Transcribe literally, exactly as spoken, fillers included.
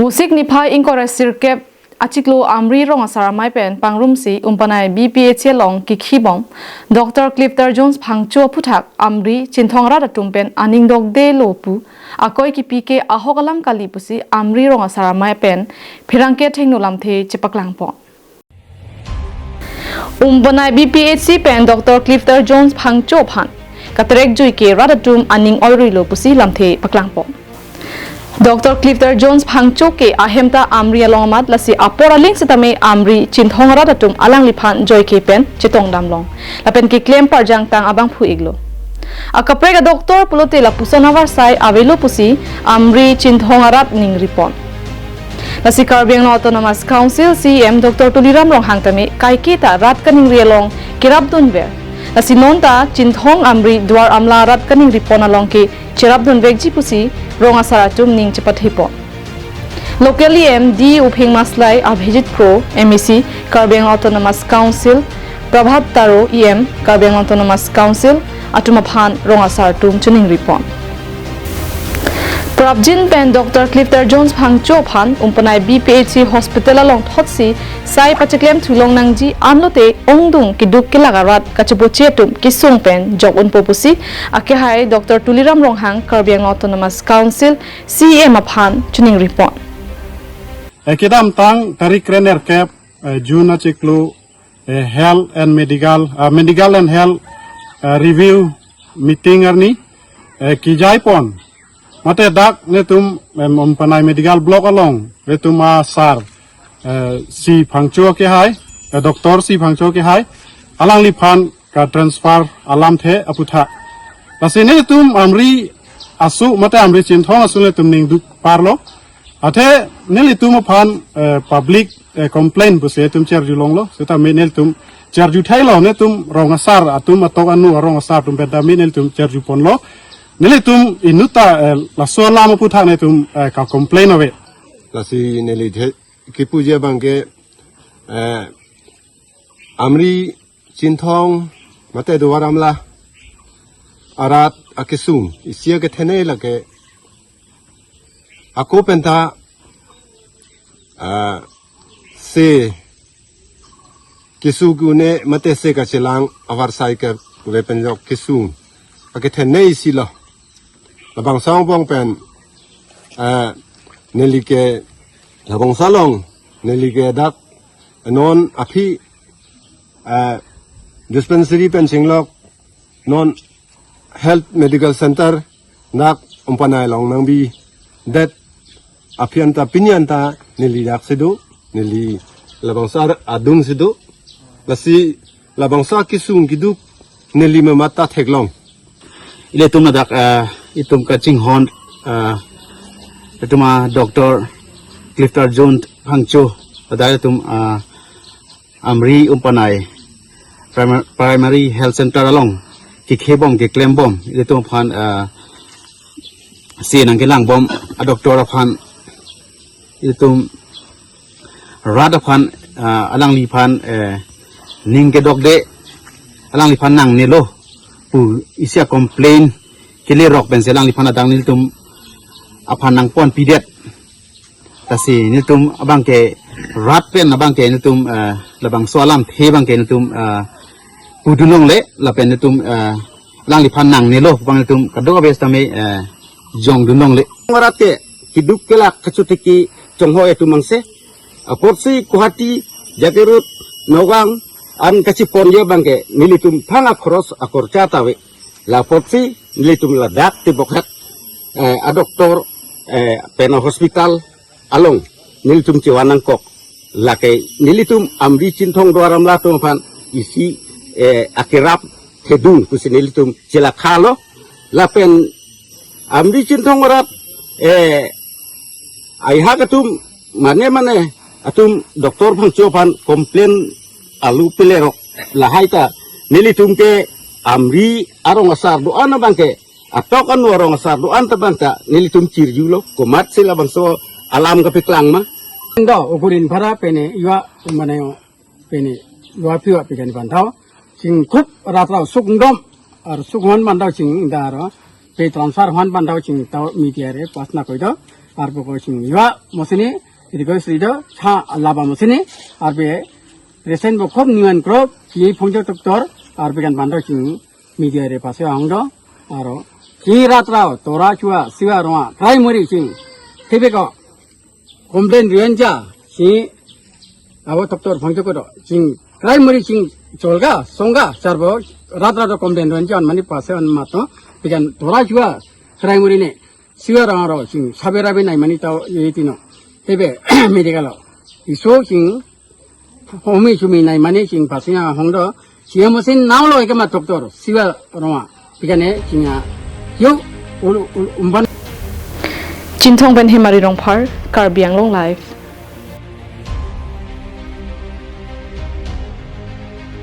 Pusik niphai ingkoi ra sirkep achiklo Amri rong asar amei pen pangrumsi Umpanai B P H C along kikhibom Doctor Clifter Jones Phangcho aphuthak Amri Chinthong arat atum pen aning dokdelo pu akoi kipi ke ahok alam kali pusi Amri rong asar amei pen pherangke thengno lamthe chepaklangpon. Umpanai B P H C pen Doctor Clifter Jones Phangcho aphan katerek jui ke rat atum aning oiruilo pusi lamthe paklangpon. Doctor Clifter Jones Phangcho ke ahem ta Amri along amat, lasi apor aling sitame Amri Chinthong arat atum alangliphan joike pen chetongdamlong lapen keklem parjangtang abangphu iklo. Akaprek a-doctor pulote lapuson avarsai avelo pusi Amri Chinthong arat ningripon. Lasi Karbi Anglong Autonomous Council C E M Doctor Tuliram Ronghang tame kaiketa rat kaningri along kerapdunver. Lasi nonta Chinthong Amri Duar Amla rat kaningripon along ke cherapdunvekji pusi rong asar atum ning chepathepon. Local E M D Uphing Maslai, Abhijit Kro, M A C Karbi Anglong Autonomous Council, Prabhat Taro, E M Karbi Anglong Autonomous Council atum aphan rong asar atum chiningripon. Prapjin pen Doctor Clifter Jones Phangcho aphan Umpanai B P H C Hospital along thotsi sai pacheklem thulong nangji, anlote ongdung keduk kelak arat kachepoche atum kesung pen jok unpo pusi akehai Doctor Tuliram Ronghang Karbi Anglong Autonomous Council C E M aphan chiningripon. Eh, kedamtang tarik krenerkep, eh, June achiklo, eh, Health and Medical, ah, Medical and Health, ah, Review Meeting arni, eh, kijaipon. Mate dak netum, em, Umpanai Medical Block along netum asar, eh, C Phangcho akehai, eh, Doctor C Phangcho akehai alangliphan katransfer alamthe aphuthak. Lasi netum Amri aso mate Amri Chinthong aso netum ningduk parlo. Athe nelitum aphan, eh, public, eh, complaint pusi netum cherjulonglo. Sitame nelitum cherjuthailo, netum rong asar atum, atok anu arong asar atum pen tame nelitum cherjuponlo. Nelitum inutta, eh, laso alam aphuthak netum, eh, kacomplain ave. Lasi neli the kipuji abangke, eh, Amri Chinthong mate Duar Amla arat akesung isi akethenei lake ako penta, ah, se kesu kune mate se kachelang avarsai ke kuve penjok kesung akethenei isi lo. Labangso angbong pen, ah, neli ke labangso along neli ke dak non aphi, ah, dispensary pen chinglok non Health Medical Center dak Umpanai along nangbidet aphi anta pini anta neli dak si do, neli labangso ar-, adung si do. Lasi labangso akesung keduk neli mamat ta theklong. Ilitum ladak, ah, itum kachinghon, ah, itum a-doctor Clifter Jones Phangcho, ladak itum, ah, Amri Umpanai Primar-, Primary Health Center along kekhebom keklembom, ilitum aphan, ah, si nangkelangbom a-doctor aphan, ilitum rat aphan, ah, alangliphan, eh, ning kedokde, alangliphan nangnelo pu isi a-complain kelerok pensi alangliphan adang nelitum aphan nangponpidet. Lasi nelitum abangke rat pen abangke nelitum, eh, labangso alamthe abangke nelitum, eh, pudunlongle lapen nelitum, eh, alangliphan nangnelo abang nelitum kadokave sitame, eh, jongdunlongle. Arat ke keduk kelak kachotiki chonghoi atum angse. Apotsi Guwahati, Jagiroad, Nagaon an kacheponji abangke nelitum thang a-khoros akorcha ta ave. La apotsi nelitum ladak Dibokhet, eh, a-doctor, eh, pen a-hospital along nelitum chevan nangkok. Lake nelitum Amri Chinthong Duar Amla atum aphan isi, eh, akerap thedung pusi nelitum chelakhalo. Lapen Amri Chinthong arat, eh, aihak atum mane mane atum Doctor Phangcho aphan complain alu pelerok lahai ta nelitum ke Amri arong asar do-an abangke atok anu arong asar do-an ta abang ta nelitum chirjulo, komatsi labangso alam kapeklang ma. Ndo ukurin phara pene yua mane pene yua piwa pikani pantau. Chingkhup rat rau sukdom ar sukhon mandau chingdaro pe transfer hon mandau chingtau media re pasna koido. arpo ko ching yua mosini, iti ko sri do, cha laba mosini, arpi present bo khop niwan krop, chini Phongjo doctor, arpi kan bando ching media re pase ahong do, aro, ching rat rao, tora chua, siwa rong-a, krai muri ching, thebe ko, complain rian ja, ching, abo doctor Phongjo ko do, ching, krai muri ching, cholga, songga, charbo, rat rao do complain rian ja, mani pase an mato, pikan tora chua, krai muri ne, siwa rong aro, ching, sabe rabe nai mani tao, ye tino, thebe, medical lo, iso ching, homi chumi nai mani ching pase ahong do, ching mosin nau lo eke ma doctor, siwa rong-a, pikane ching a, yo, ulu, ulu, umban. Chinthong pen Hemari Rongphar, Karbi Anglong Live.